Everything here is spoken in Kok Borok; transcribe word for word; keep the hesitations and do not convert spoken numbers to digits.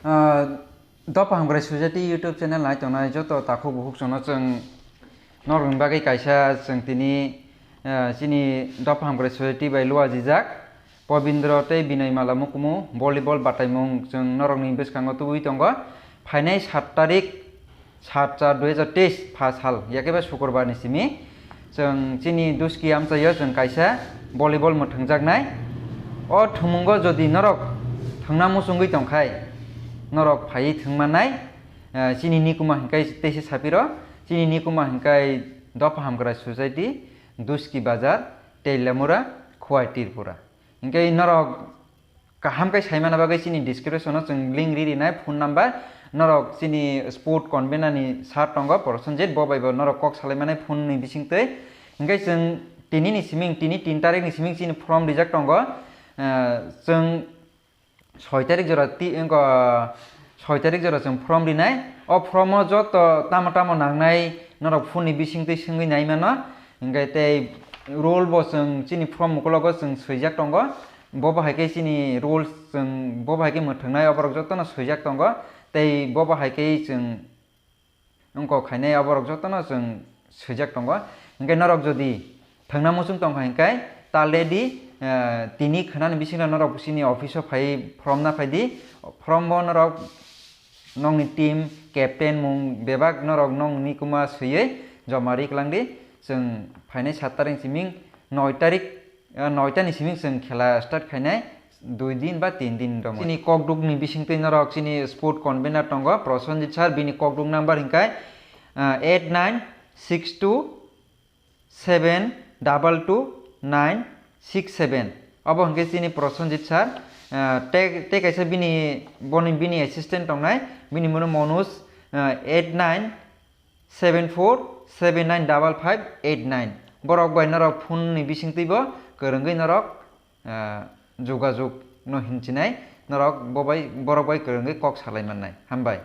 Ah, Dopha Hamkrai Society YouTube channel nai tongnai joto takhuk bukhuk chwngno chwng norokni bagwi kaisa chwng tini, ah, chini Dopha Hamkrai Society bai luajijak Pobindro tei Binoy Mala mukumu volleyball bataimung chwng norokni bwskango tubui tongo. Phainai sat tarik, sat char dui hajar teis pha sal, yakeba Sukurbar ni simi chwng chini Duski amchaio chwng kaisa volleyball mwthangjaknai. O thwngmungo jodi norok thwngna muchungwi tongkhai, norok phaiwi thwngmannai, eh, chini nikuma hinkai teisa sapiro, chini nikuma hinkai Dopha Hamkrai Society, Duski Bazar, Teilamura, Khowai, Tripura. Hinkai norok kaham khe saimana bagwi chini description-o chwng link ri rinai phone number. Norok chini sport convener ni sir tongo Prosenjit, bo bai bo norok kok salaimanai phone ni bisingtwi. Hinkai chwng tini ni siming, tini tin tarik ni siming chini form rijak tongo. Ah, chwng soi tarik jora ti-, wngkha soi tarik jora chwng form rinai. O form-o joto tamo tamo nangnai norok phone ni bisingtwi swngwi naimano. Hinkai tei roll bo chwng chini form ukologo chwng swijak tongo. Bo bahai khe chini roll chwng bo bahai khe mwthwngnai oborok jotono swijak tongo. Tei bo bahai khe chwng wngkok khainai oborok jotono chwng swijak tongo. Hinkai norok jodi thwngna muchung tongkha hinkai tal redi, eh, tini khwnani bisingo norok chini office-o phai form na phaidi. Form bo norok nokni team, captain mung bebak norok nokni kuma swiwi joma ri kwlangdi. Chwng phainai sat tarik siming noi tarik, eh, noi ta ni siming chwng khela start khainai dui din ba tin din romwi. Chini kokduk ni bisingtwi norok chini sport convener tongo Prosenjit sir, bini kokduk number hinkai, eh, eight nine six two seven double two nine six seven. Obo hwnkhe chini Prosenjit sir, ah, tei, tei kaisa bini, boni, bini assistant tongnai, bini mano Manoj, ah, eight nine seven four seven nine double five eight nine. Borok bai norok phone ni bisingtwi bo kwrwngwi norok, ah, jogajog no hinchinai, norok bo bai, borok bai kwrwngwi kok salai mannai. Hambai.